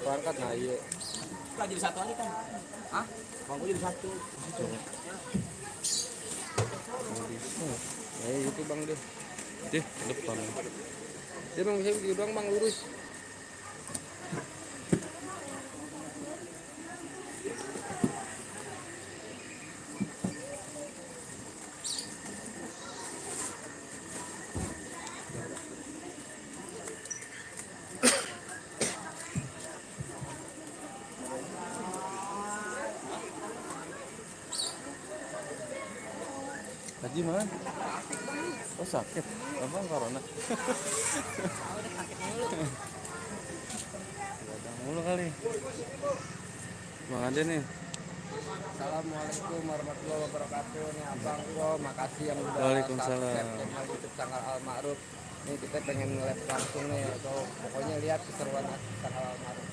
angkat nah iya. Lah jadi satu aja kan. Hah? Bangku jadi satu. Nah, itu bang deh. Deh, depan. Dia bang saya begitu doang bang lurus. Haji mana? Oh sakit, abang corona. Datang mulu kali. Bang Ade nih. Assalamualaikum warahmatullahi wabarakatuh. Nih abang gua makasih yang udah Waalaikumsalam. subscribe channel YouTube Sanggar Al Ma'ruf. Nih kita pengen ngeliat langsung nih. So, pokoknya lihat keseruan Sanggar Al Ma'ruf.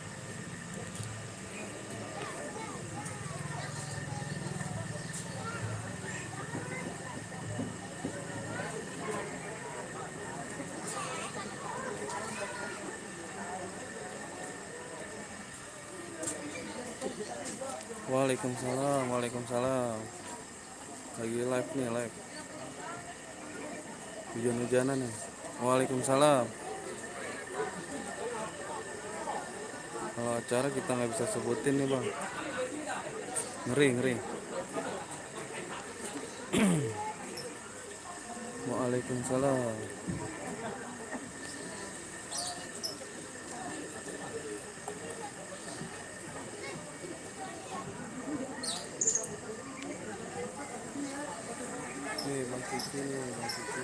Waalaikumsalam, waalaikumsalam. Lagi live nih, live. Hujan-hujanan nih. Waalaikumsalam. Kalau acara kita nggak bisa sebutin nih bang. Ngeri, ngeri. Waalaikumsalam. Nih bang Cici nih, bang Cici.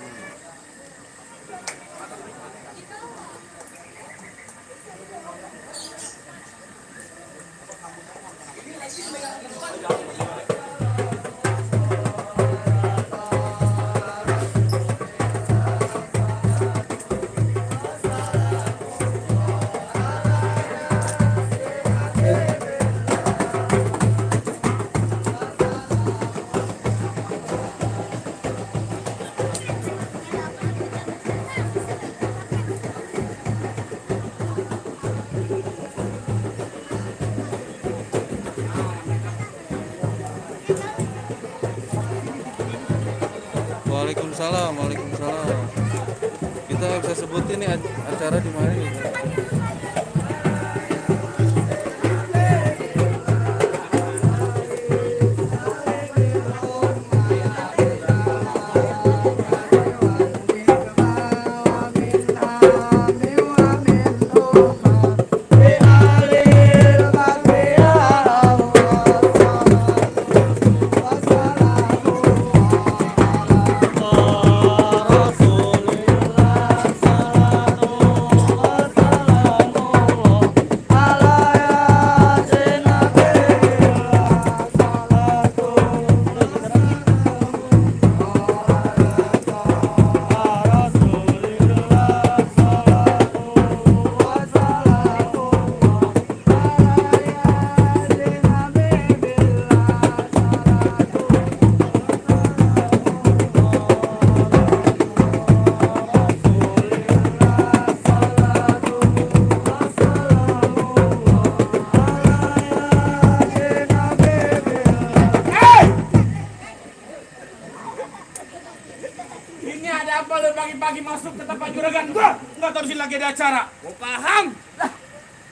Waalaikumsalam, waalaikumsalam. Kita nggak bisa sebutin nih acara di mana. Ini ada apa lo pagi-pagi masuk ke tempat juragan gua? Nggak tahu di sini lagi ada acara. Gua paham. Lah,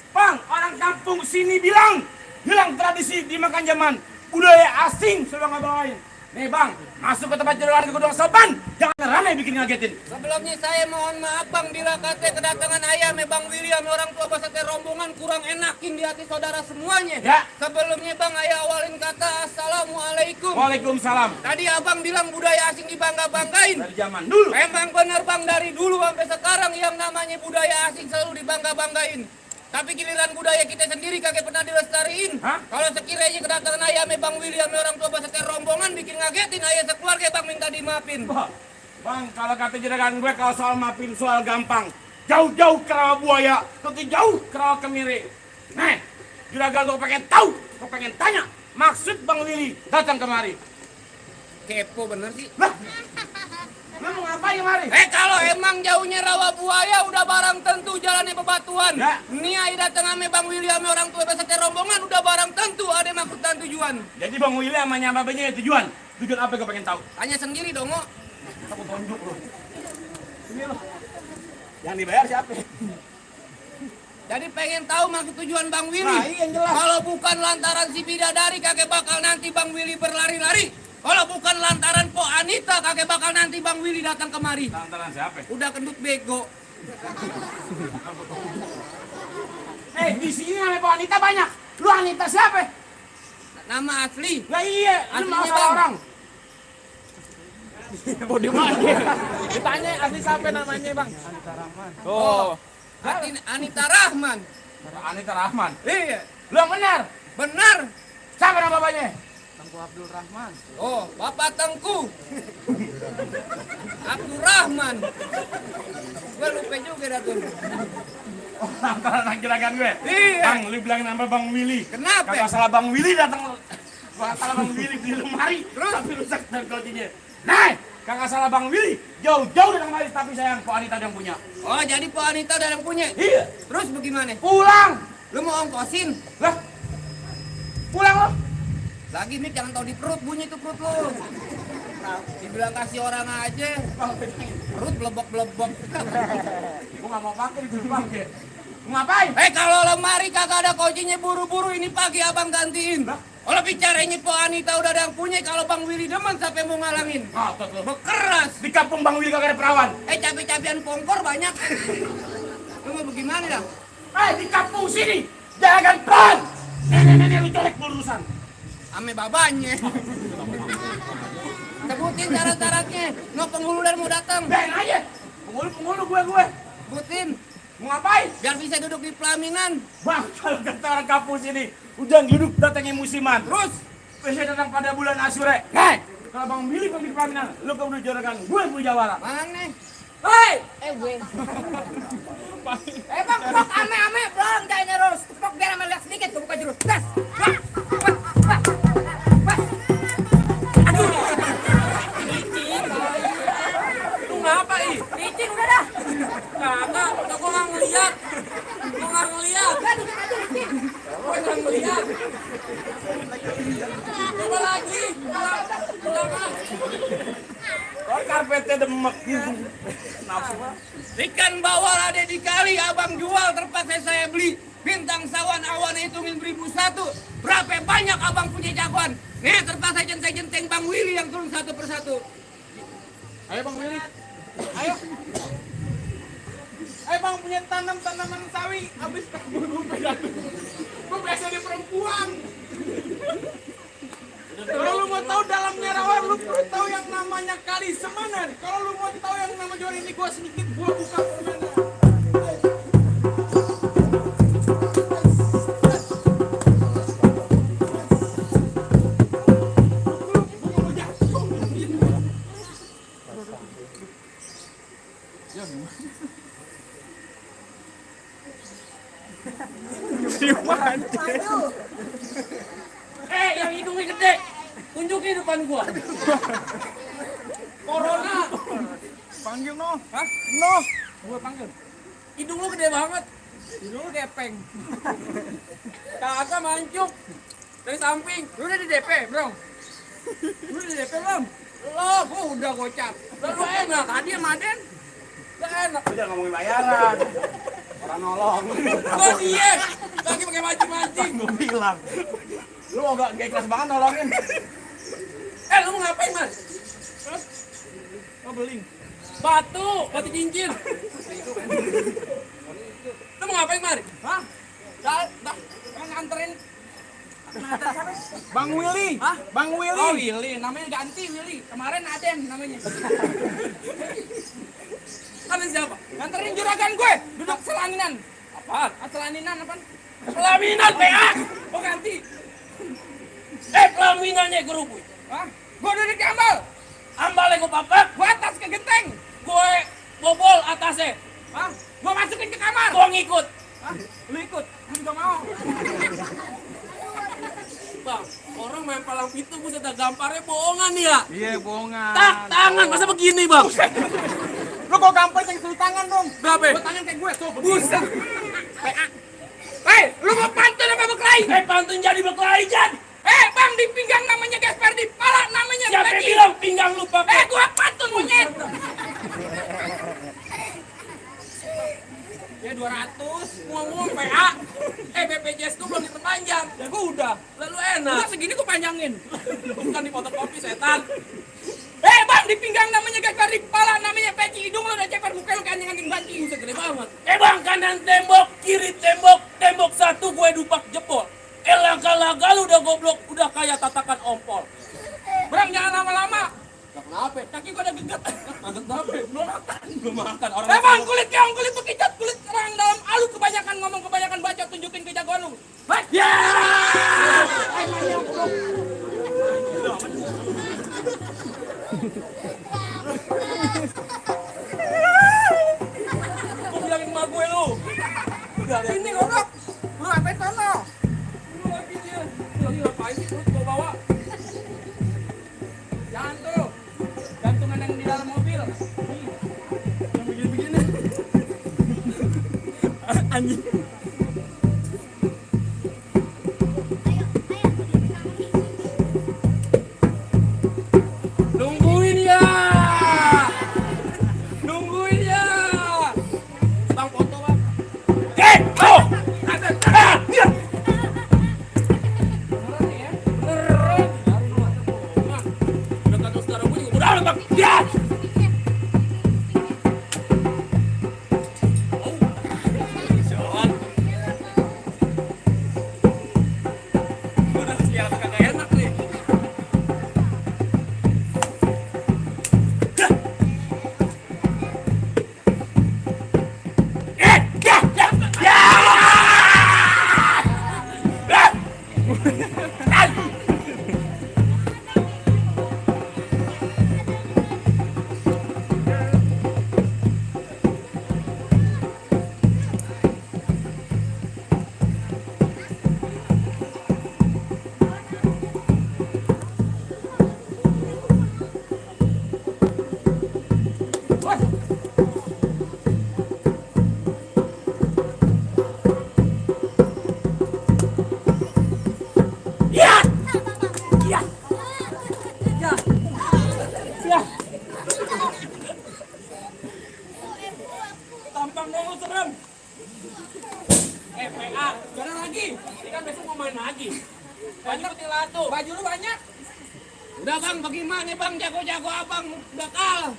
Bang, orang kampung sini bilang hilang tradisi dimakan zaman budaya asing sudah nggak bawain. Nih bang, masuk ke tempat juragan gua doang sopan. Jangan rame bikin ngagetin. Sebelumnya saya mohon maaf bang bila kata kedatangan ayam bang William orang tua beserta rombongan kurang enakin di hati saudara semuanya. Ya. Sebelumnya bang ayah awalin kata assalamualaikum. Waalaikumsalam. Tadi abang bilang budaya asing dibangga-banggain. Dari zaman dulu. Memang benar bang dari dulu sampai sekarang yang namanya budaya asing selalu dibangga-banggain. Tapi giliran budaya kita sendiri kagak pernah dilestariin. Hah? Kalau sekiranya kedatangan ayam bang William orang tua beserta rombongan bikin ngagetin ayah sekeluarga bang minta dimaafin. Wah, Bang, kalau kata juragan gue kalau soal maafin soal gampang. Jauh-jauh ke rawa buaya, jauh ke rawa kemiri. Nah, juragan gue pengen tahu, gue pengen tanya maksud Bang Willy datang kemari. Kepo bener sih. Lah, Lu mau ngapain kemari? Kalau emang jauhnya rawa buaya udah barang tentu jalannya bebatuan. Ya. Nih ai datang ame Bang Willy ame orang tua beserta rombongan udah barang tentu ada maksud dan tujuan. Jadi Bang Willy sama nyamabanya tujuan. Tujuan apa gue pengen tahu? Tanya sendiri dong, oh. Aku tunjuk lu. Ini lo. Yang dibayar siapa? Jadi pengen tahu maksud tujuan Bang Willy. Nah, iya yang jelas. Kalau bukan lantaran si bidadari kakek bakal nanti Bang Willy berlari-lari. Kalau bukan lantaran Po Anita kakek bakal nanti Bang Willy datang kemari. Lantaran siapa? Udah kendut bego. Di sini nama Po Anita banyak. Lu Anita siapa? Nama asli. Lah iya, lu Aslinya mau salah Bang. orang. Bodi mana? Ditanya asli siapa namanya bang? Oh. Anita Rahman. Anita Rahman. Iya. Lu yang benar. Benar. Siapa nama bapaknya? Tengku Abdul Rahman. Oh, Bapak Tengku. Abdul Rahman. Gue lupa juga dah tuh. Oh, lantaran anak juragan gue. Iya. Bang, lu bilang nama Bang Willy. Kenapa? Kagak salah Bang Willy datang. Kagak salah Bang Willy di lemari. Terus tapi rusak dan kuncinya. Nah, kagak salah Bang Willy. Jauh-jauh datang kemari tapi sayang Po Anita yang punya. Oh, jadi Po Anita udah yang punya. Iya. Terus bagaimana? Pulang. Lu mau ongkosin? Lah. Pulang lo. Lagi Mik jangan tahu di perut bunyi itu perut lu. Dibilang kasih orang aja. Perut belebok-belebok. Gua enggak mau pakai itu pakai. Mau ngapain? Kalau lemari kagak ada kuncinya buru-buru ini pagi abang gantiin. Kalau bicaranya Po Anita udah ada yang punya, kalau Bang Willy demen sampai mau ngalangin. Ngotot lo. Bekeras. Di kampung Bang Willy kagak ada perawan. Cabai-cabian pongkor banyak. Lu mau bagaimana dah? Di kampung sini jangan pan. Nenek lu colek berurusan. Ame babanya. Sebutin syarat-syaratnya. No penghulu dan mau datang. Ben aja. Penghulu gue. Sebutin. Mau ngapain? Biar bisa duduk di pelaminan. Bang, kalau kata orang kampung sini, hujan hidup datangnya musiman. Terus. Biasanya datang pada bulan Asyure. Kalau Bang Willy pemilik pelaminan, lu kau udah jodohkan gue punya jawara. Mana? Hei! Bang, pok ame-ame, belum jangan terus. Pok biar ame lihat sedikit, buka jurus. Das. Lu ngapa ih? Licin udah dah. Kagak, gua nggak ngeliat. Gua nggak ngeliat. Gua nggak ngeliat. Coba lagi. Ulang. Kok karpetnya demek gitu. Nafsu. Ikan bawal ada di kali, abang jual terpaksa saya beli. Bintang sawan awan hitungin 1001. Berapa banyak abang punya jagoan? Nih terpaksa jenteng-jenteng Bang Willy yang turun satu persatu. Ayo Bang Willy. Ayo. Ayo Bang punya tanaman sawi. Habis kabur gue pegang. Gue biasa di perempuan. Kalau lu mau tahu dalamnya rawa, lu perlu tahu yang namanya kali Semanan. Kalau lu mau tahu yang nama jual ini gua sedikit gua buka permainan. Yang hidungnya gede, tunjukin depan gua. Corona. Panggil no. Hah? No. Gua panggil. Hidung lu gede banget. Hidung lu gepeng. Kagak mancuk. Dari samping. Lu udah di DP, Bro? Lu udah di DP belum? Belum, gua udah gocap. Lu enak, tadi sama Aden. Gak enak. Lu jangan ngomongin bayaran. Orang nolong. Gua dia. Lagi pakai mancing-mancing. Gue bilang. Lu mau gak ikhlas banget nolongin. Lu mau ngapain, Mas? Oh beling. Batu cincin. Lu mau ngapain, Mar? Hah? Dah, nganterin. Bang Willy. Hah? Bang Oh, Willy. Willy, namanya ganti Willy. Kemarin Aden namanya. Kan siapa? Nganterin juragan gue, duduk selaminan. Apaan? Selaminan apaan? Pelaminan PA. Oh ganti. Pelaminannya gue rubuh. Hah? Gue duduk di ambal. Ambalnya gue papak. Gue atas ke genteng. Gue bobol atasnya. Hah? Gue masukin ke kamar. Gue ngikut. Hah? Lu ikut? Gue juga mau. Bang, orang main palang pintu buset dah gamparnya bohongan nih ya. Iya, bohongan. Tak, tangan, masa begini bang? Lu kok gampar yang suruh tangan dong? Berapa? Gua tangan kayak gue, tuh. Buset. Hei, lu mau pantun apa berkelahi? Pantun jadi berkelahi Jan. Bang, di pinggang namanya gesper, di pala namanya Siapa peci. bilang pinggang lu pakai? Gua pantun monyet. Ya 200, ngomong PA. BPJS gua belum diperpanjang. Ya gua udah, lalu enak. Udah segini gua panjangin. Bukan di fotokopi setan. Bang, di pinggang namanya gesper, di pala namanya peci. Hidung lu udah ceper, muka lu kayak anjing banci. Buset, gede banget. Bang, kanan tembok, kiri tembok, tembok satu gue dupak jebol. Laga-laga lu udah goblok, udah kayak tatakan ompol. Bang, jangan lama-lama. Kenapa? Kaki gua udah geget. Kaget apa? Belum makan orang. Bang, kulit keong, kulit bekicot, kulit kerang dalam alu. Kebanyakan ngomong, kebanyakan baca, tunjukin kejagoan lu. Ya! Gua bilangin emak gue lu. Udah deh. Ini ngorok. Lu apa sana? Lu lagi dia. Lagi ngapain sih? Lu bawa. Jangan tuh. Gantungan yang di dalam mobil. Yang begini-begini. Anjing. Nungguin ya. Nungguin ya. Bang foto bang. Oh! Ada. Dia. Beneran nih ya? Beneran. Udah kata saudara gue juga udah bang. Dia. Udah siapa kagak enak nih. Ya! Ya! Ya! Ya! Tampang dong lu serem. PA, jangan lagi. Ini kan besok mau main lagi. Banyak di latu. Baju lu banyak. Udah bang, bagaimana bang? Jago-jago abang udah kalah.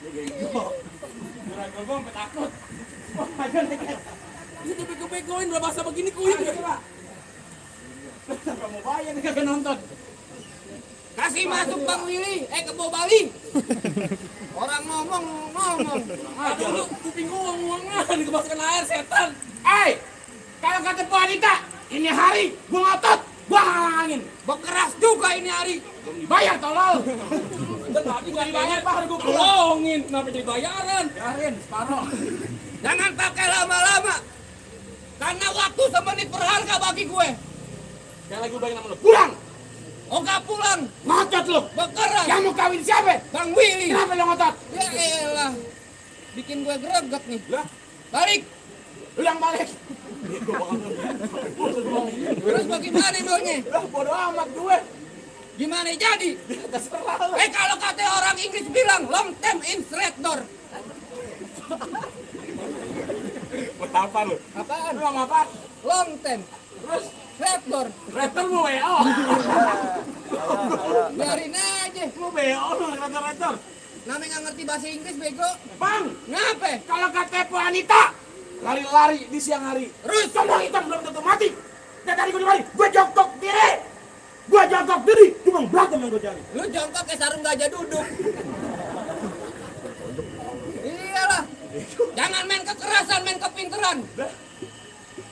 Juragan gua sampai takut. Ini bego-begoin udah bahasa begini kuing. Sampai mau bayar nih kagak nonton. Kasih masuk Bang Willy. Ke Bau Bali. Orang ngomong. Aduh lu kuping gua nguangan dikemasukan air setan. Kalau kata Bu Anita, ini hari gua ngotot, gua ngalangin. Bekeras juga ini hari. Belum dibayar tolol. Dan tadi nggak dibayar pak, harus gua pelongin. Kenapa jadi bayaran? Biarin, separuh. Jangan pakai lama-lama. Karena waktu semenit berharga bagi gue. Sekali lagi udah nama lu. Pulang. Oh nggak pulang. Ngotot lu. Bekeras. Yang mau kawin siapa? Bang Willy. Kenapa lu ngotot? Ya elah. Bikin gue greget nih. Lah, Balik. lu yang balik. Terus bagaimana maunya? Lah, bodo amat gue. Gimana jadi? Terserah lu. Kalau kata orang Inggris bilang long term instructor. Buat apa lu? Apaan? Lu ngomong apa? Long term. Terus, Instructor. rapper lu WO. Biarin aja. Lu WO lu, rapper. Namanya nggak ngerti bahasa Inggris bego. Bang, Ngapa? kalau kata Bu Anita, lari-lari di siang hari. Terus Condong hitam belum tentu mati. Dan tadi gue dimari, gue jongkok diri. Gue jongkok diri, cuma berantem yang gue cari. lu jongkok kayak sarung gajah duduk. Iyalah. Jangan main kekerasan, main kepinteran.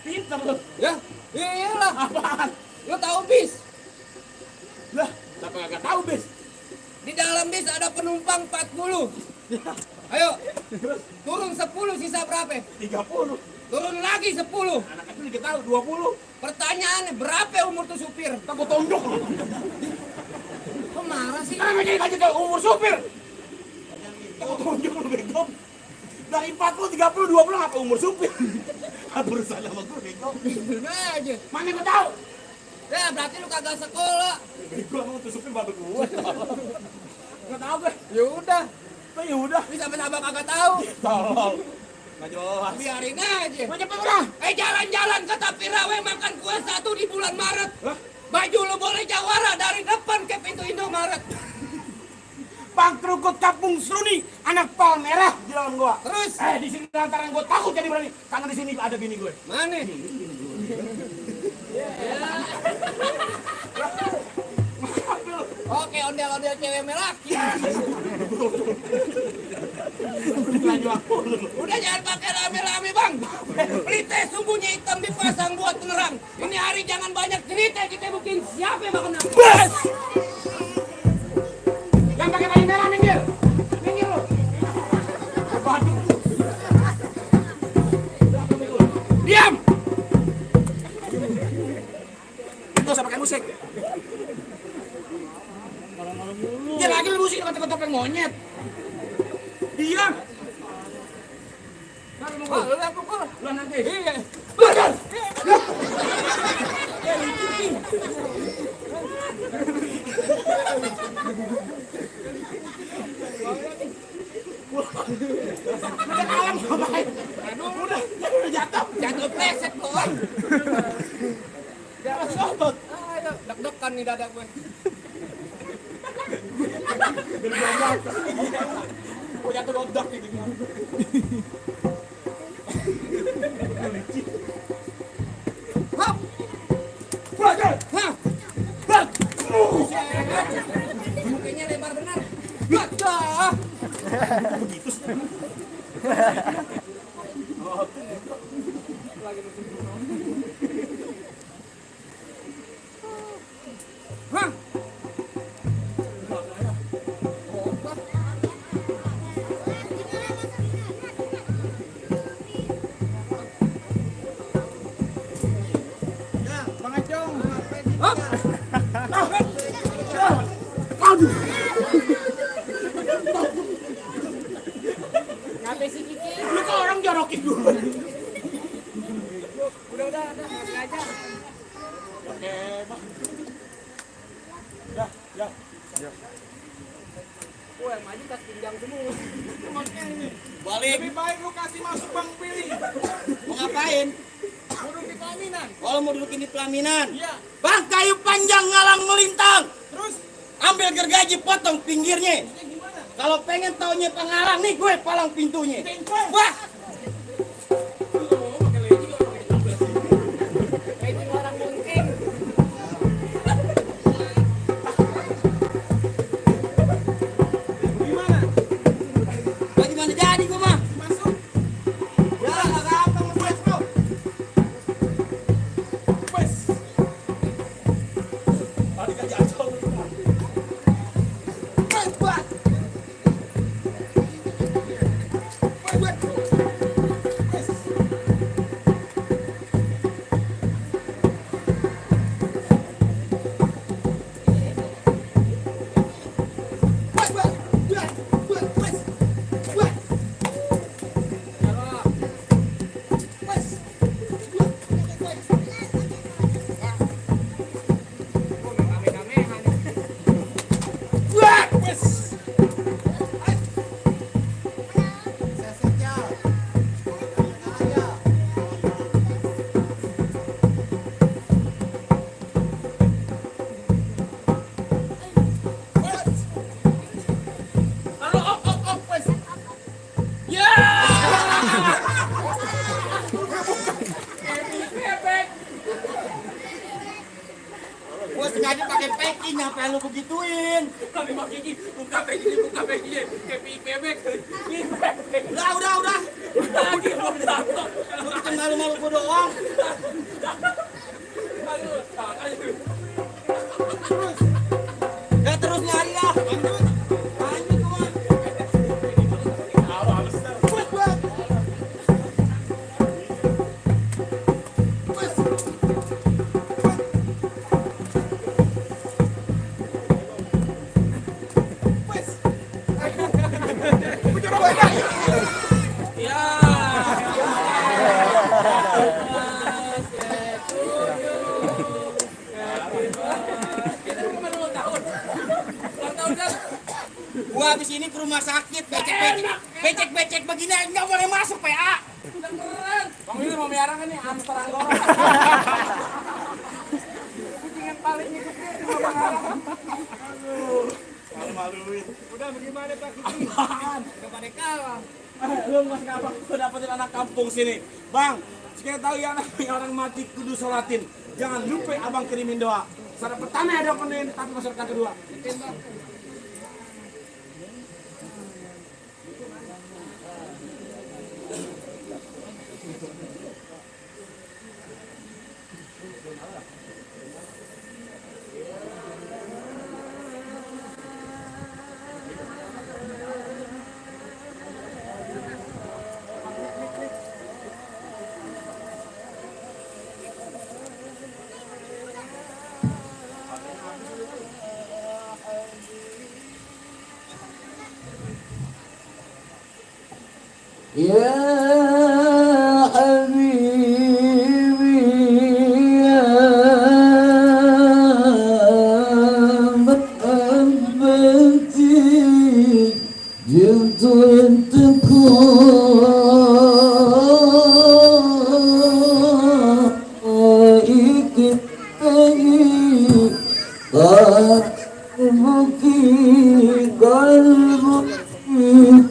Pinter lu. Ya, iyalah. Apaan? Lu tahu bis? Lah, siapa gak tahu bis? Di dalam bis ada penumpang 40. Ayo, turun 10 sisa berapa? 30. Turun lagi 10. Anak kecil dikit tahu 20. Pertanyaannya berapa umur tuh supir? Tak gua tonjok lu. Kok marah sih? Kenapa jadi kasih tahu umur supir? Tak gua tonjok lu bego. Dari 40, 30, 20 apa umur supir? Apa urusan sama gua bego? Bener aja. Mana gua tahu? Ya berarti lu kagak sekolah. Bego emang tuh supir babe gua. Enggak tahu gue. Ya udah. Oh, ya udah. Bisa abang kagak tahu. Tolong. Enggak jelas. Biarin aja. Mau cepet udah. Jalan-jalan ke Tapirawe makan kue 1 di bulan Maret. Lah? Baju lu boleh jawara dari depan ke pintu Indomaret. Bang Krukut Kampung Seruni, anak Palmerah di dalam gua. Terus? Di sini lantaran gua takut jadi berani, karena di sini ada bini gue. Mana? Oke, ondel-ondel cewek melaki. Udah jangan pakai rame-rame bang. Beli teh sumbunya hitam dipasang buat penerang. Ini hari jangan banyak cerita, kita bikin siapa yang makan apa. Bas! Yang pakai baju merah minggir. Minggir lu. Baju. Diam. Itu usah pakai musik. Ya lagi lu musik kata topeng monyet. Diam. Wah, lu lah pukul. Lu nanti. Iya. Betul. Udah kalah ngapain? Aduh, udah jatuh. Jatuh pleset doang. Jangan sotot. Ayo, deg-degan nih dada gue. Gue jatuh godak nih. Hap. Belajar. Hah. Mukanya lebar benar. Baca. Hah. Hap. Aduh. Ngapain sih Kiki? Lu kok orang jorokin gue. Udah, sengaja. Oke, Bang. Ya. Wah, maju tas pinggang semua. Balik. Lebih baik lu kasih masuk Bang Pilih. Mau ngapain? Duduk di pelaminan. Kalau mau dudukin di pelaminan. Iya. Bang, kayu panjang ngalang melintang. Terus Ambil gergaji, potong pinggirnya. gimana? Kalau pengen taunya pengalang nih, gue palang pintunya. Wah, Ini orang mungkin. Gimana? bagaimana jadi gue mah? Masuk. Ya, agak apa ngebuat bro? Wes. Tadi kan jatuh. Buat. Gue sengaja pakai packing, apa lu begituin? Kami mau gigi, buka peginya, kayak bebek. Udah. Lagi mau jatuh. Lu bikin malu-malu gue doang. Ya terus nyari lah. Lanjut gua. Buat. habis ini ke rumah sakit, becek-becek begini nggak boleh masuk PA. Beneran. Bang Willy mau miara kan nih hamster anggora. Kucing yang paling ngikutin sama Bang Ara. Malu-maluin. Udah bagaimana Pak Kiki? Apaan? Udah pada kalah. Lu masih kapan lu dapetin anak kampung sini, Bang? Sekali tahu ya namanya orang mati kudu sholatin. Jangan lupa abang kirimin doa. Saat pertama ada penein tapi masyarakat kedua. يا حبيبي يا محبتي جئت أن تكون قلبك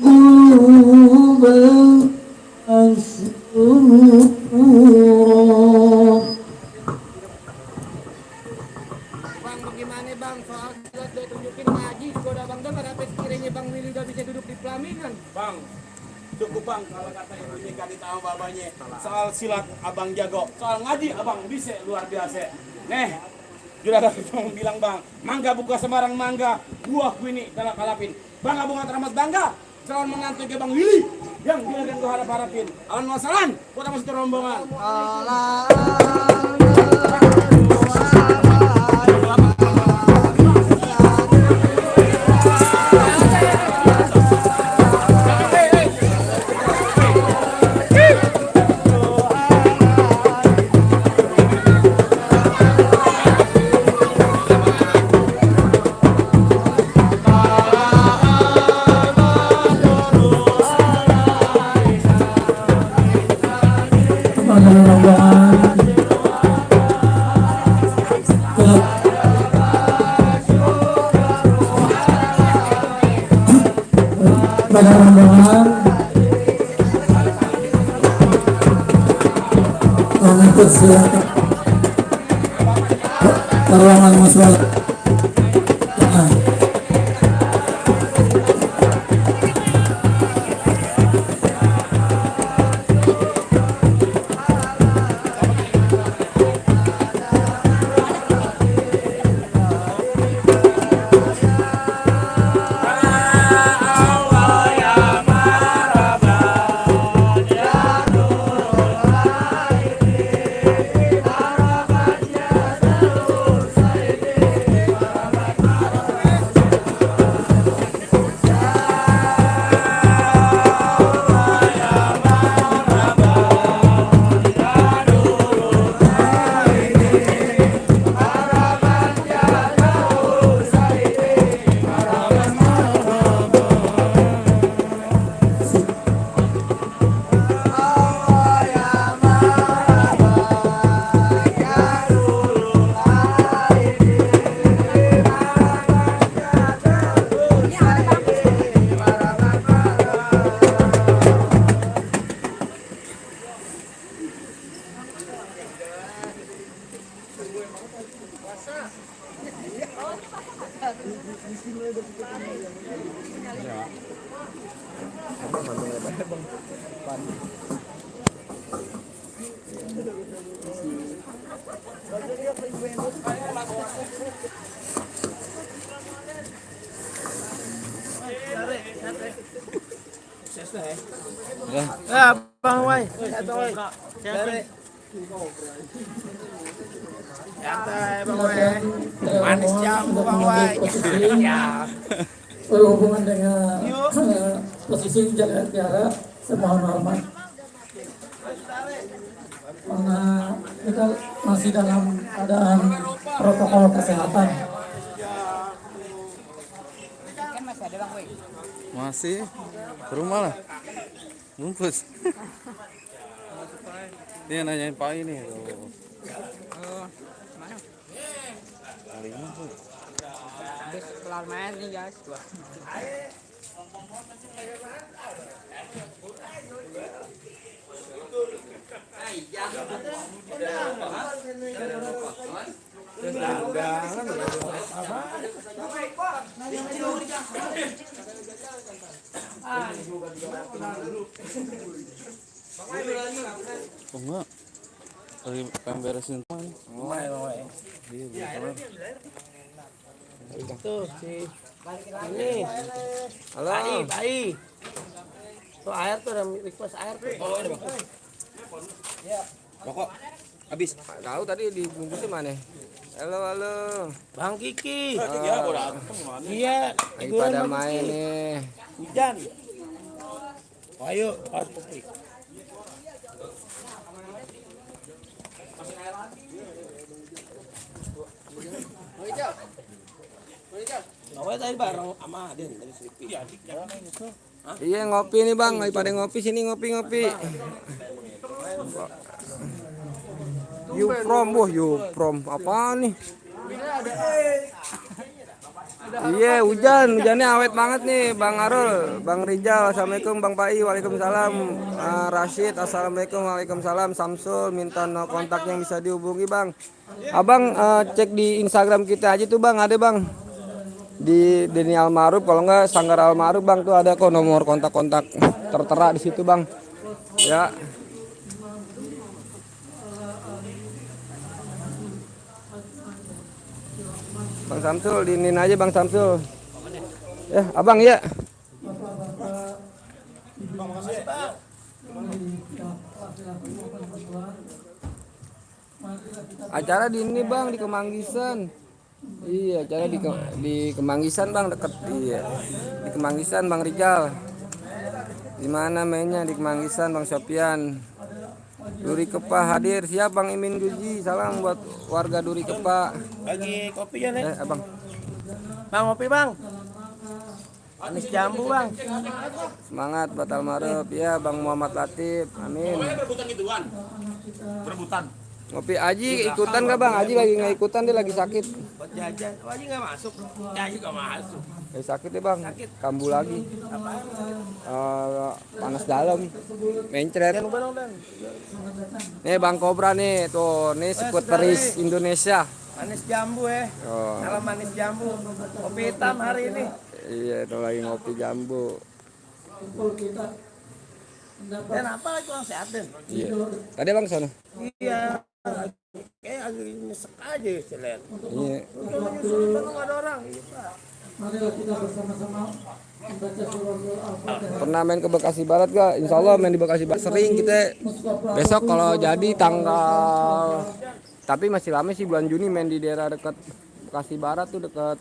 قلوبا أسرورا. Bang, bagaimana bang soal silat udah tunjukin ngaji juga udah bang dengar apa sekiranya Bang Willy udah bisa duduk di pelaminan. Bang, cukup bang kalau kata ibunya ganti tahu babanya. Soal silat abang jago, soal ngaji abang bisa luar biasa. Nih, juragan abang bilang bang, mangga buka sembarang mangga, buah ini kalau kalapin. Bangga bunga teramat bangga, calon menantu ke Bang Willy yang juragan gua harap-harapin. Alan wasalan, buat sama satu rombongan. Pada rombongan mengikut silat ke ruangan musyawarah. Ya, Bang Wai. Santai, Bang Wai. Manis jambu, Bang Wai. Ya. Berhubungan dengan posisi jaga jarak, semohon hormat karena kita masih dalam keadaan protokol kesehatan. Kan masih ada Bang Wai. Masih ke rumah lah. Bungkus. Dia nanyain Pak ini tuh. Kalinya tuh. Habis kelar main nih guys. Oh enggak. Lagi pengen beresin rumah nih. Iya, bener. Tuh si ini. Halo. Bayi. Tuh air tuh ada request air tuh. Oh, ada Bang. Rokok habis. Tahu tadi dibungkusnya mana? Halo. Bang Kiki. Ah, Iya. lagi pada main nih. Hujan. Ayo, Putri. Awalnya tadi bareng sama Aden dari Sleepy. Iya ngopi nih bang, lagi pada ngopi sini ngopi. You from apa nih? Iya hujannya awet banget nih Bang Arul, Bang Rijal, assalamualaikum Bang Pai, waalaikumsalam. Rashid, assalamualaikum, waalaikumsalam. Samsul minta kontaknya yang bisa dihubungi Bang. Abang cek di Instagram kita aja tuh Bang, ada Bang. Di Deni Almarhum, kalau enggak Sanggar Almarhum Bang, tuh ada kok nomor kontak tertera di situ Bang. Ya. Bang Samsul, diinin aja Bang Samsul. Ya, Abang ya. Acara di ini Bang, di Kemanggisan. Iya, acara di Kemanggisan Bang, deket. Iya. Di Kemanggisan Bang Rijal. Di mana mainnya di Kemanggisan Bang Sopian. Duri Kepa hadir, siap Bang Imin Guji, salam buat warga Duri Kepa. Lagi kopi ya nih. Abang. Bang kopi bang. Manis jambu bang. Semangat buat almarhum ya Bang Muhammad Latif, amin. Berebutan gituan. Berebutan. Ngopi Aji ikutan gak Bang? Aji lagi nggak ikutan, dia lagi sakit. Buat jajan. Oh Aji nggak masuk. Ya Aji nggak masuk. Lagi sakit ya Bang, kambuh lagi. Panas dalam, mencret. Jangan lupa dong Dan. Nih Bang Kobra nih, tuh nih skuteris Indonesia. Manis jambu ya. Oh. Salam manis jambu. Kopi hitam hari ini. Iya, itu lagi ngopi jambu. Dan apa lagi kurang sehat Den? Iya. Tadi Bang sana. Iya. Kayak agak nyesek aja saya lihat. Iya. Kalau nyusul itu nggak ada orang. Iya Pak. Marilah kita bersama-sama membaca surah Al-Fatihah. Pernah main ke Bekasi Barat gak? Insya Allah main di Bekasi Barat sering kita. Besok kalau jadi tanggal, tapi masih lama sih, bulan Juni main di daerah dekat Bekasi Barat tuh, dekat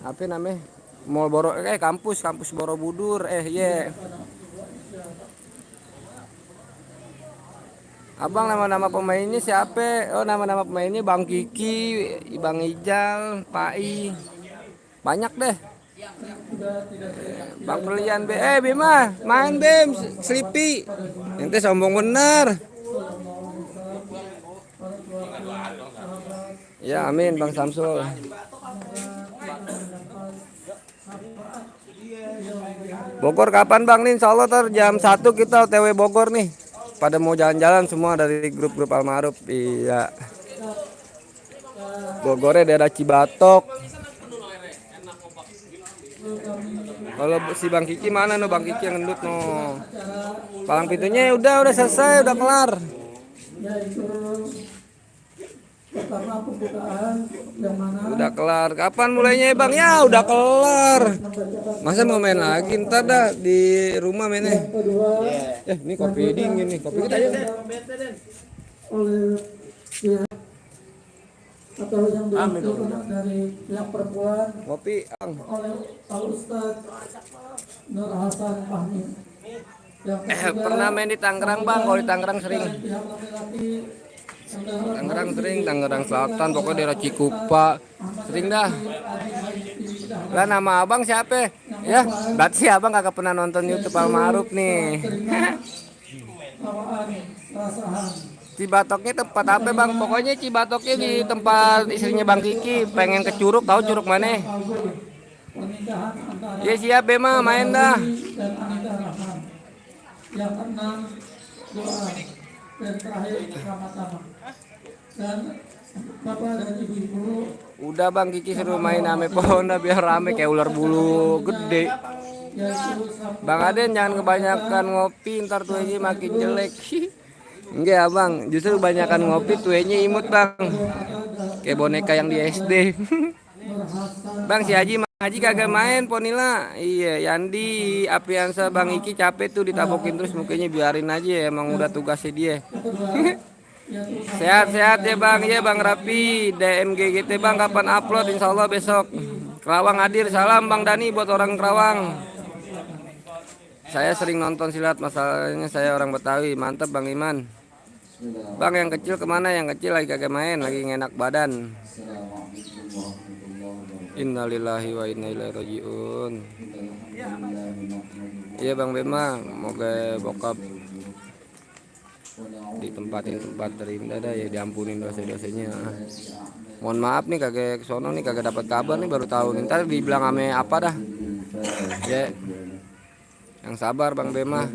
apa namanya, Mall kampus Borobudur. Abang, nama-nama pemainnya siapa? Oh, nama-nama pemainnya Bang Kiki, Bang Ijal, Pai, banyak deh. Bang Pelian Bima main Bim Sleepy, ente sombong bener. Ya amin Bang Samsul. Bogor kapan Bang nih? Insya Allah jam 1 kita OTW Bogor nih. Pada mau jalan-jalan semua dari grup-grup Almarhum. Iya. Bogornya daerah Cibatok. Kalau si Bang Kiki mana no? Bang Kiki yang ngendut no. Palang pintunya udah selesai, udah kelar. Yaitu pertama pembukaan yang mana Udah kelar. Kapan mulainya Bang? Ya udah kelar. Masa mau main lagi? Ntar dah di rumah mainnya. kedua Ini kopi dingin nih. Kopi kita aja. oleh pihak atau yang direktur dari pihak perempuan Kopi Ang. oleh Pak Ustadz Nur Hasan Fahmi. Yang ketiga Pernah main di Tangerang Bang? Kalau di Tangerang sering. pihak laki-laki Tangerang sering, Tangerang Selatan, pokoknya daerah Cikupa. Sering dah. Lah nama abang siapa? Ya, berarti abang kagak pernah nonton YouTube Almarhum nih. terima bawaan rasahan. Cibatoknya tempat apa bang? Pokoknya Cibatoknya di tempat istrinya Bang Kiki. Pengen ke Curug, tahu Curug mana? Pernikahan antara Ya siap Bema, main dah. dan Anita Rahman. Yang keenam doa dan terakhir Ramadhan. Dan Bapak dan Ibu-ibu Udah Bang Kiki suruh main ame pohon dah biar rame kayak ular bulu gede. yaitu Bang Aden jangan kebanyakan ngopi ntar tuanya makin jelek. Enggak abang, justru kebanyakan ngopi tuanya imut bang. Kayak boneka yang di SD. Bang si Haji kagak main Ponila. Iya Yandi Apriansa Bang Iki capek tuh ditabokin terus mukanya biarin aja emang udah tugasnya dia. Sehat-sehat ya bang, ya bang Rapi DMGGT bang kapan upload insya Allah besok. Kerawang hadir, salam bang Dani buat orang Kerawang. Saya sering nonton silat, masalahnya saya orang Betawi. Mantap bang Iman. Bang yang kecil kemana? Yang kecil lagi kagak main, lagi ngenak badan. Innalillahi wa inna ilaihi rajiun. Iya bang Bema, moga bokap ditempatin tempat terindah dah ya, diampunin dosa-dosanya. Mohon maaf nih kagak kesono nih, kagak dapat kabar nih, baru tahu nih. Ntar dibilang ame apa dah. Ya. Yang sabar bang Bema.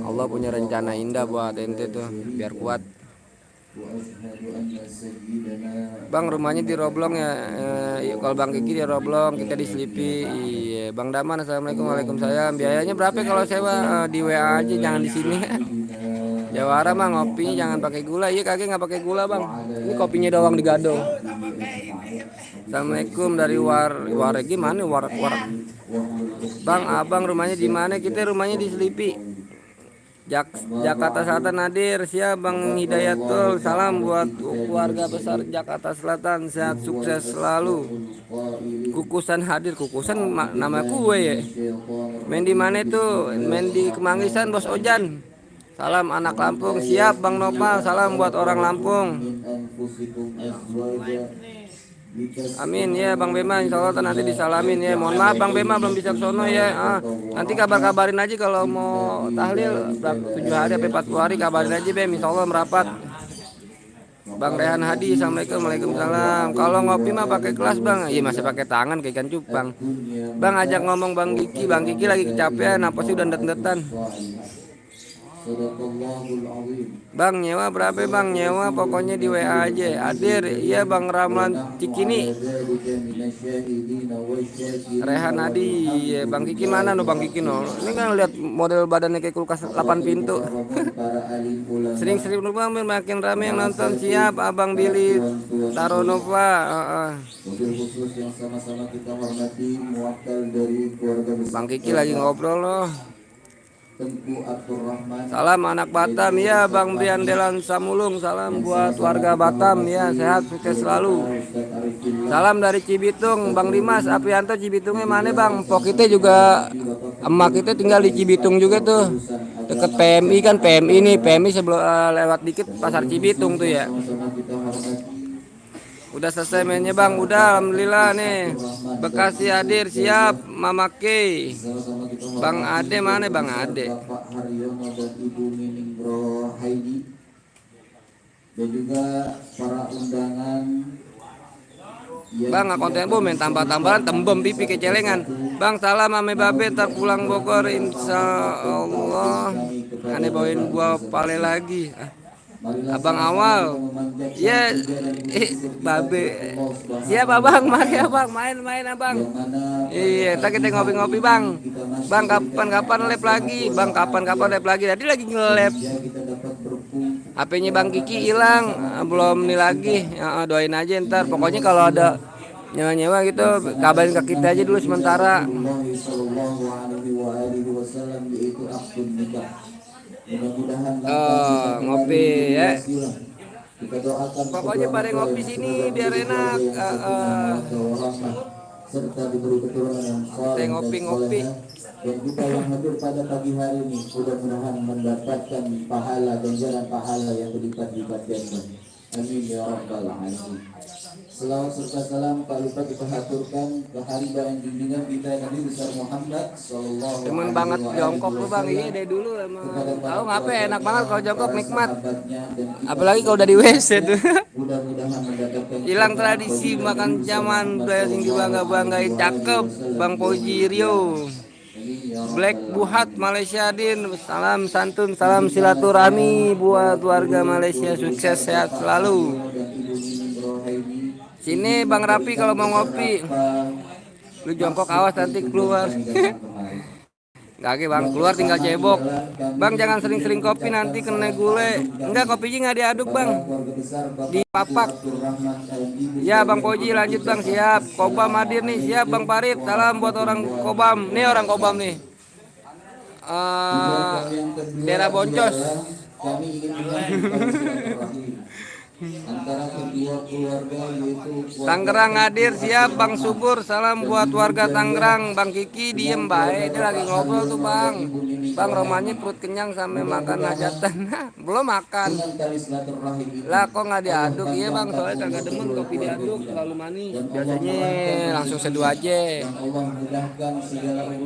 Allah punya rencana indah buat ente tuh, biar kuat. Bang rumahnya di Roblong ya. Kalau Bang Kiki di Roblong, kita di Selipi. Iya, Bang Daman assalamualaikum waalaikumsalam. Biayanya berapa kalau sewa? Di WA aja, jangan di sini. Jawara mah ngopinya jangan pakai gula. Iya kagak nggak pakai gula bang. Ini kopinya doang digadong. Assalamualaikum dari Waregi mana war. Bang abang rumahnya di mana? Kita rumahnya di Selipi. Jakarta Selatan hadir. Siap Bang Hidayatul. Salam buat keluarga besar Jakarta Selatan. Sehat sukses selalu. Kukusan hadir. Kukusan nama kue ya. Main di mana tuh? Main di Kemangisan Bos Ojan. Salam anak Lampung. Siap Bang Nopal. Salam buat orang Lampung. Amin ya Bang Bema, insya Allah nanti disalamin ya. Mohon maaf Bang Bema belum bisa kesono ya. Nanti kabarin aja kalau mau tahlil 7 hari sampai 40 hari kabarin aja Bem, insya Allah merapat. Bang Rehan Hadi, assalamualaikum, waalaikumsalam. Kalau ngopi mah pakai gelas Bang, iya masih pakai tangan kayak ikan cupang. Bang ajak ngomong Bang Kiki lagi kecapean, apa sih udah ndet-ndetan. Bang nyewa berapa bang? Nyewa pokoknya di WA aja. Hadir, iya Bang Ramlan Cikini. Rehan Adi, iya Bang Kiki mana no Bang Kiki no? Ini kan lihat model badannya kayak kulkas 8 pintu. Sering-sering bang makin rame yang nonton. Siap Abang Billy Taronova. Bang Kiki lagi ngobrol loh. Salam anak Batam ya Bang Brian Delan Samulung. Salam buat warga Batam ya, sehat sukses selalu. Salam dari Cibitung Bang Dimas Aprianto. Cibitungnya mana Bang? Pok kita juga emak kita tinggal di Cibitung juga tuh, deket PMI kan. PMI nih, PMI sebelum lewat dikit pasar Cibitung tuh ya. Udah selesai mainnya Bang, udah alhamdulillah nih. Bekasi hadir, siap Mama K. Bang Ade mana Bang Ade? Dan juga para undangan Bang konten bu main tambah-tambahan tembem pipi kecelengan. Bang salam ame babe ntar pulang Bogor insya Allah. Aneh bawain gua pale lagi. Abang awal ya babe siap abang, mari abang main abang. Iya ntar kita ngopi-ngopi bang. Bang kapan lep lagi bang, kapan lep lagi. Tadi lagi nge-lep HP-nya Bang Kiki hilang, belum nih lagi. Doain aja ntar pokoknya kalau ada nyewa gitu kabarin ke kita aja dulu sementara. Ngopi ya. Pokoknya pada ngopi sini biar enak. Serta diberi keturunan yang saleh ngopi. Dan kita yang hadir pada pagi hari ini mudah-mudahan mendapatkan ganjaran pahala yang berlipat-lipat ganda. Amin ya rabbal alamin. Selawat serta salam tak lupa kita haturkan ke hari barang junjungan kita Nabi besar Muhammad sallallahu alaihi Demen banget jongkok lu bang, iya dari dulu emang. Tahu ngapa enak banget kalau jongkok nikmat. Apalagi kalau udah di WC tuh. Mudah-mudahan mendapatkan Hilang tradisi makan zaman budaya sing dibangga-banggain cakep Bang Poji Rio. Black Buhat Malaysia Din, salam santun, salam silaturahmi buat warga Malaysia, sukses sehat selalu. Sini Bang Rapi kalau mau ngopi. Lu jongkok awas nanti keluar. Kaki bang, keluar tinggal cebok. Bang jangan sering-sering kopi nanti kena gule. Enggak, kopinya nggak diaduk bang, dipapak. Ya Bang Koji lanjut bang, siap. Kobam hadir nih, siap Bang Parit. Salam buat orang Kobam. Nih orang Kobam nih. Daerah Boncos. Kami ingin menyampaikan antara kedua keluarga yaitu Tangerang hadir, siap Bang Subur. Salam buat warga Tangerang. Bang Kiki diem baik, dia lagi ngobrol tuh bang. Bang Romani perut kenyang sampai makan hajatan. Belum makan. Lah kok nggak diaduk? Iya bang, soalnya kagak demen kopi diaduk, terlalu manis. Biasanya langsung seduh aja.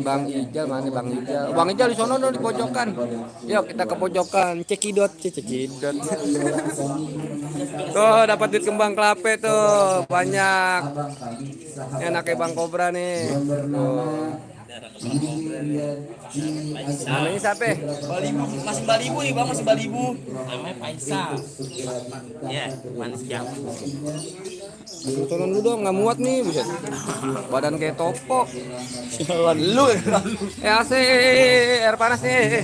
Bang Ijal mana Bang Ijal? Bang Ijal di sono dong di pojokan. Yuk kita ke pojokan. Cekidot, cekidot. Tuh dapat duit kembang kelapa tuh banyak. Enaknya Bang Kobra nih. Tuh. Namanya siapa? Balibu, masih Balibu nih bang, masih Balibu. Namanya Faisal. Ya, manis jam. Turun dulu dong, nggak muat nih, buset. Badan kayak topok. Sialan lu. Asik, air panas nih.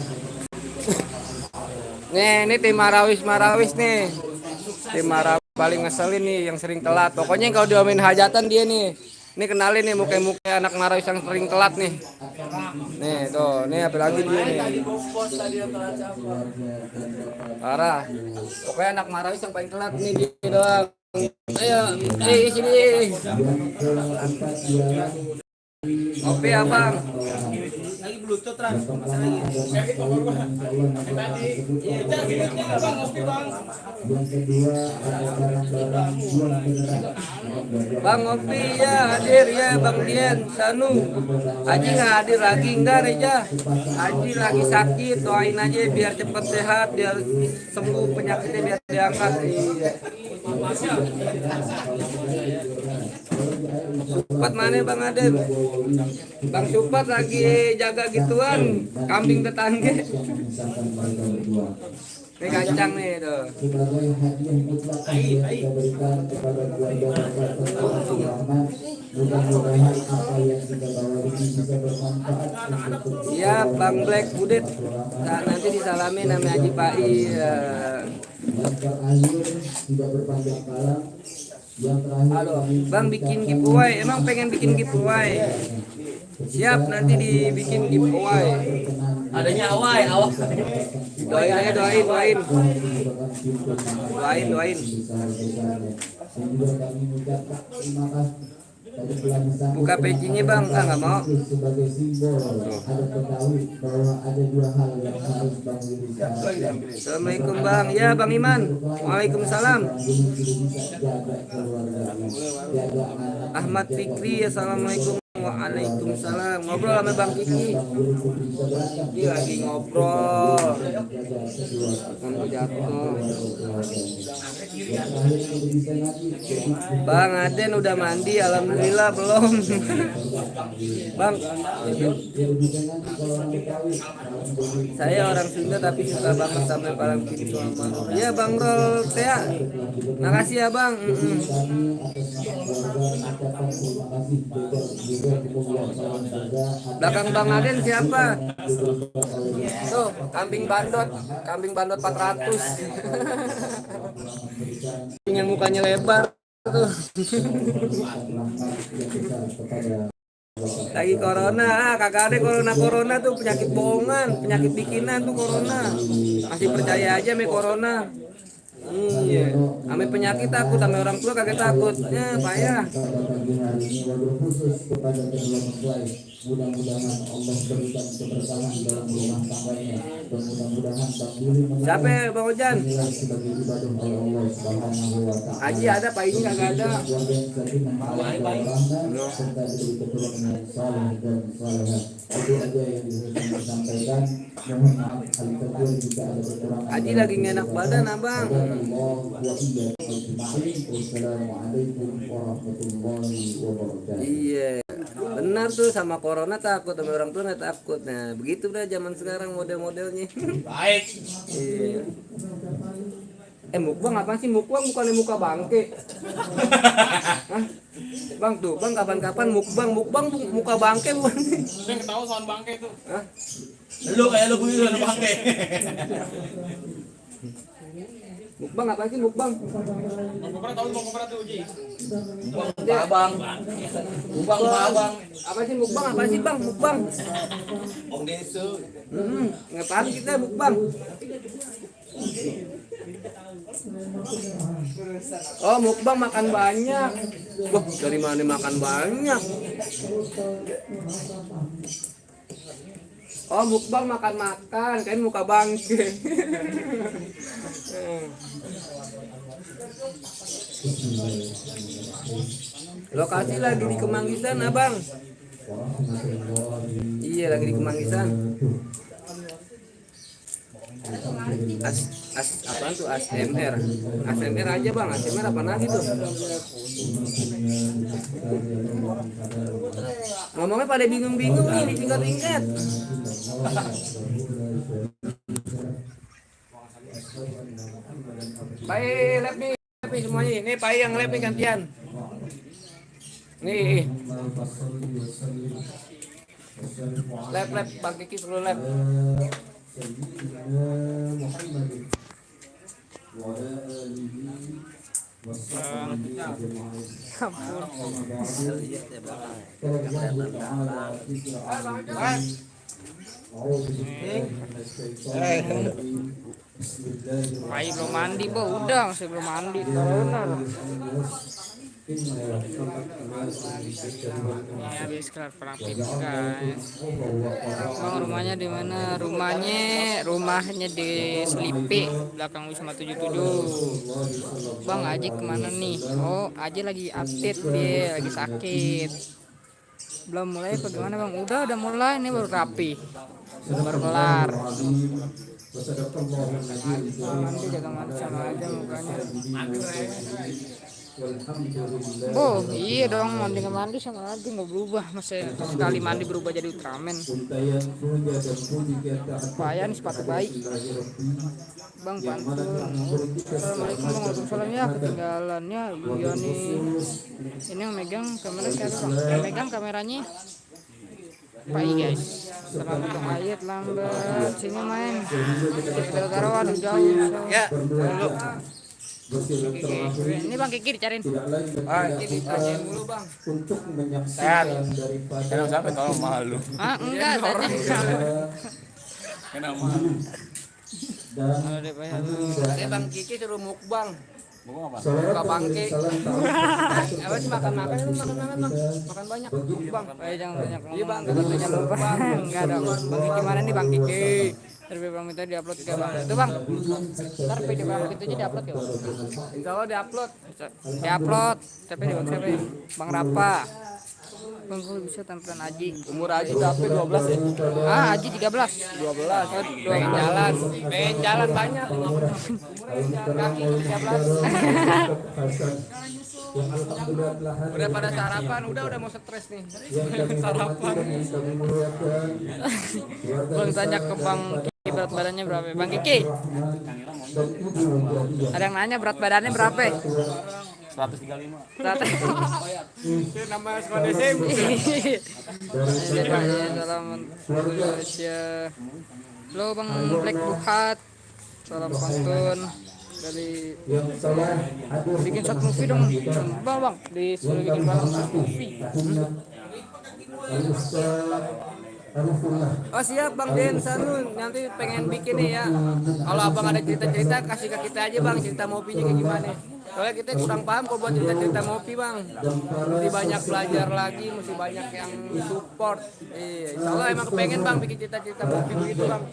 Nih, ini tim Marawis nih. Tim Marawis paling ngeselin nih, yang sering telat. Pokoknya kalau diomelin hajatan dia nih. Ini kenalin nih muka-muka anak Marawis yang sering telat nih. Nih tuh, nih apa lagi dia nih. Parah. Pokoknya anak Marawis yang paling telat nih dia doang. Ayo, sini. Kopi abang. Lagi bluetooth Ran, masih lagi. Bang ngopi ya hadir ya Bang Dian Sanu. Aji nggak hadir lagi enggak Reja? Aji lagi sakit, doain aja biar cepet sehat, biar sembuh penyakitnya biar diangkat. Supat mana Bang Aden? Bang Supat lagi jaga gituan kambing tetangga. Ini kacang nih tuh. sebagai hadiah mutlak yang kita berikan kepada keluarga Rahman. Mudah-mudahan apa yang kita bawa ini bisa bermanfaat untuk Siap Bang Black Budet. Nah, nanti disalamin nama Haji Pai. yang terakhir tidak berpanjang kalam. Yang terakhir Halo, Bang bikin giveaway. Emang pengen bikin giveaway? Siap nanti dibikin giveaway. Adanya awal. Doain aja, doain. Buka pecinya Bang, nggak mau. Sebagai simbol ada ketahui bahwa ada dua hal yang harus Bang Willy Assalamualaikum Bang. Ya Bang Iman. Waalaikumsalam. jaga keluarganya, jaga anak. Ahmad Fikri. Assalamualaikum. Waalaikumsalam. Ngobrol sama Bang Kiki. Dia lagi ngobrol. Kan jatuh. Bang Aden udah mandi, alhamdulillah belum. Bang, saya orang Sunda tapi suka banget sampai palang kiri sama. Iya Bang Rol Tea. Makasih ya Bang. Belakang Bang Aden siapa? Tuh, kambing bandot 400. Dengan mukanya lebar tuh. Lagi corona, kagak ada corona tuh penyakit bohongan, penyakit bikinan tuh corona. Masih percaya aja sama corona. Iya. Ame penyakit takut, ame orang tua kagak takut. Ya payah. Pada pagi hari ini wabil khusus kepada kedua mempelai, mudah-mudahan Allah berikan keberkahan dalam rumah tangganya dan mudah-mudahan Bang Willy Siapa ya, Bang Ojan? menilai sebagai ibadah oleh Allah Subhanahu wa taala. Haji ada, Pak ini kagak ada. Keluarga yang sakinah mawaddah serta diberi keturunan yang saleh dan salehah. Itu aja yang bisa saya sampaikan. Mohon maaf hal kecil jika ada kekurangan. Haji lagi ngenak badan, Abang. Wassalamualaikum warahmatullahi wabarakatuh. Iya. Benar tuh, sama corona takut, sama orang tua nggak takut. Nah, begitu dah zaman sekarang model-modelnya. Baik. Iya. Mukbang apa sih? Mukbang bukannya muka bangke. Hah? Bang tuh, Bang kapan-kapan mukbang muka bangke bukan? Udah ketawa soal bangke itu. Hah? Lu kayak lu punya soal bangke. Mukbang apa sih mukbang? Mau kopra tuh Uji. Abang. Mukbang abang. Apa sih mukbang? Apa sih Bang? Mukbang. Om Desu. Ngapain kita mukbang? Oh, mukbang makan banyak. Wah, dari mana makan banyak? Oh, mukbang makan-makan, kan muka bangke. Lokasi lagi di Kemanggisan, Abang. Iya, lagi di Kemanggisan. Apaan tuh ASMR? ASMR aja Bang, ASMR apa lagi tuh? Ngomongnya pada bingung-bingung nih, ditingkat-tingkat. Baik, lab nih semuanya. Ini Pak yang lab nih gantian. Nih. Lab, Bang Kiki suruh lab. Pai belum mandi, Bo. Udah masih belum mandi. Corona. Ini habis kelar praktik guys. Bang rumahnya di mana? Rumahnya di Selipi, belakang Wisma 77. Bang Aji kemana nih? Oh, Aji lagi update dia, lagi sakit. Belum mulai apa gimana Bang? Udah mulai, ini baru rapi. Baru kelar. Mandi jaga mandi sama aja mukanya. Oh iya dong, mandi sama aja nggak berubah, masih sekali mandi berubah jadi Ultraman. Payah nih sepatu baik. Bang pantun. Assalamualaikum warahmatullahi wabarakatuh. Ya ketinggalannya iya nih. Ini yang megang kamera siapa Bang? Yang megang kameranya Pai guys. Sama potong ayat lambat sini main. Kita garawan jauh. Ya. Ini Bang Kiki dicariin. Kiki ditanyain dulu Bang. Untuk menyaksikan daripada Kenapa sampai tolong malu? Enggak tadi. Kenapa? Oke Bang Kiki suruh mukbang. Mau apa? Buka bangke. Apa sih makan Bang? Makan banyak. Bang. Jangan banyak ngomong. Iya Bang, Jangan lupa. Enggak dong. Bang Kiki mana nih Bang Kiki? Terus Bang minta diupload juga Bang. Itu Bang. Ntar video Bang itu aja diupload ya Bang. Insya Allah diupload. Diupload. Tapi di WhatsApp ya. Bang Rapa. Bang kalau bisa tampilan Aji. Umur Aji tapi 12 ya. Aji 13. 12. Pengen jalan banyak. Kaki 13. Udah pada sarapan, udah mau stres nih. Sarapan. Bang tanya ke Bang Kiki berat badannya berapa? Bang Kiki. Ada yang nanya berat badannya berapa? 135. Nama sekolah SMP. Salam Indonesia. Halo Bang Black Buhat. Salam pantun dari bikin short movie dong. Bang disuruh bikin short movie. Arifullah. Oh siap Bang Den Sanun, nanti pengen bikin nih ya. Kalau abang ada cerita-cerita kasih ke kita aja Bang, cerita ngopinya kayak gimana. Soalnya kita kurang paham kok buat cerita-cerita ngopi Bang. Mesti banyak belajar lagi, mesti banyak yang support. Iya, insya Allah emang pengen Bang bikin cerita-cerita ngopi begitu Bang.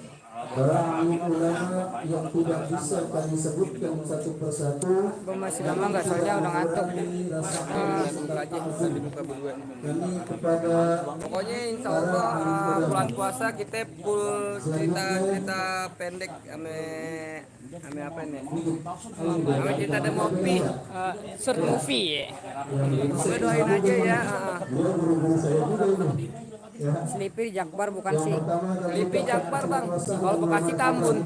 Para alim ulama yang tidak bisa kami sebutkan satu persatu, Bang masih lama nggak soalnya udah ngantuk. Buka aja, nanti buka berdua. kami kepada Pokoknya insya Allah bulan puasa kita full cerita-cerita pendek ame apa nih? Ame cerita ada ngopi. Short movie ya. Pokoknya doain aja ya. guru-guru saya juga ini. Ya, Sleepy Jakbar bukan sih. Lipi Jakbar Bang. Kalau Bekasi Tambun.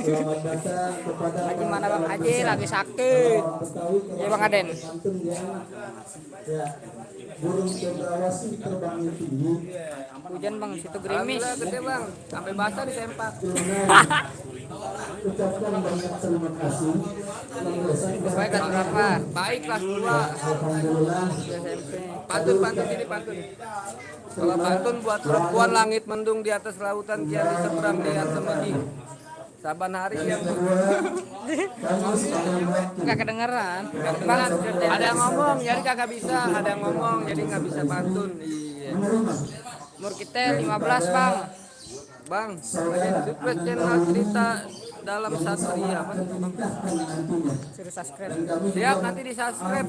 selamat datang kepada Lagi mana Bang Haji lagi sakit. Betawi Ya Bang Aden. Banten ya, burung cendrawasih terbang tinggi. Hujan Bang situ gerimis. Alhamdulillah gede Bang. Sampai basah di sempak. Ucapkan banyak terima kasih. Baik kelas berapa? Baik kelas 2. Alhamdulillah. Pantun sini pantun. Kalau pantun buat perempuan langit mendung di atas lautan kian seberang dengan semedi. Saban hari yang Kami sekalian waktu Nggak kedengeran. Bang ada yang ngomong jadi kagak bisa, ada yang ngomong jadi nggak bisa pantun. Iya. umur kita 15 Bang. Bang, sukses channel cerita dalam satu iya apa? Suruh subscribe. Siap nanti di subscribe.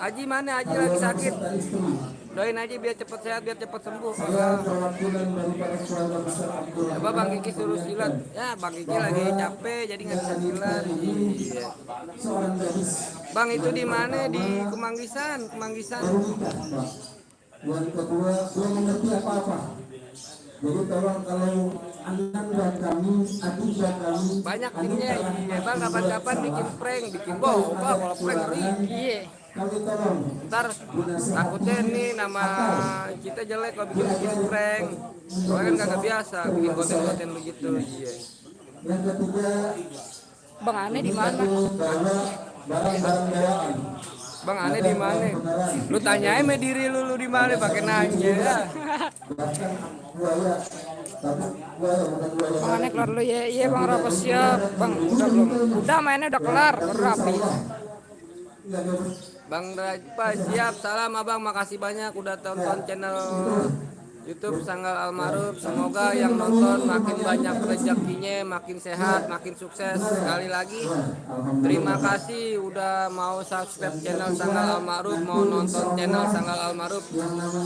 Aji mana? Aji lagi sakit. Doain aja biar cepet sehat, biar cepet sembuh. perwakilan daripada keluarga besar Abdul Coba Bang Kiki suruh silat. Ya Bang Kiki lagi capek jadi nggak bisa silat. Iya. seorang gadis Bang itu di mana? Di Kemanggisan. menikah, Pak. Yang kedua, belum mengerti apa-apa. Jadi tolong kalau anak dan kami, adik dan kami, Banyak timnya. Ya Bang kapan-kapan bikin prank, bikin boba kalau prank ngeri. Iya. kami tolong. Ntar takutnya nih nama kita jelek kalau bikin prank. Soalnya kan kagak biasa bikin konten-konten begitu. Iya. Yang ketiga, Bang Ane di mana? bawa barang-barang bawaan. Bang Ane di mana? Lu tanyain sama diri lu di mana pakai nanya ya. Bahkan buaya, tapi buaya bukan buaya. Bang Ane keluar dulu ya. Iya Bang Rafa siap. Bang udah belum? Udah mainnya udah kelar. Baru rapi. Enggak, enggak. Bang Rajpa siap. Salam Abang, makasih banyak udah tonton channel YouTube Sanggal Almarhum. Semoga yang nonton makin banyak rezekinya, makin sehat, makin sukses. Sekali lagi terima kasih udah mau subscribe channel Sanggal Almarhum, mau nonton channel Sanggal Almarhum.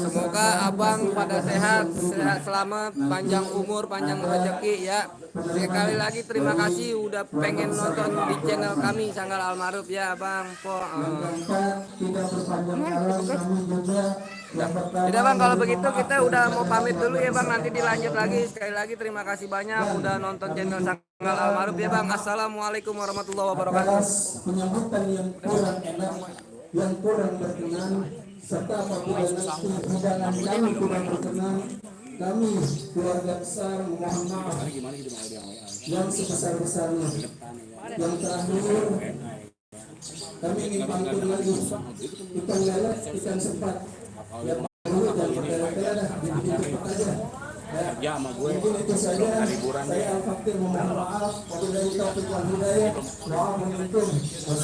Semoga Abang pada sehat, sehat selamat, panjang umur, panjang rezeki ya. Sekali lagi terima kasih udah pengen nonton di channel kami Sanggal Almarhum ya Abang. Keempat, tidak berpanjang jalan, namun juga yang pertama. Tidak Bang, kalau begitu kita udah mau pamit dulu ya Bang, nanti dilanjut lagi. Sekali lagi terima kasih banyak udah nonton channel Sanggal Almarhum ya Bang. Assalamualaikum warahmatullahi wabarakatuh. Atas penyambutan yang kurang enak, yang kurang berkenan, serta apabila nanti hidangan kami kurang berkenan, kami keluarga besar mohon maaf yang sebesar-besarnya. Yang terakhir, kami ingin pantun lagi. Ikan lelet, ikan sepat. Ya dulu jangan bertele-tele dah, dibikin cepat aja. Ya, mungkin itu saja. Saya Al-Fakir mohon maaf. Wabillahi taufiq wal hidayah. Wa'alaikum.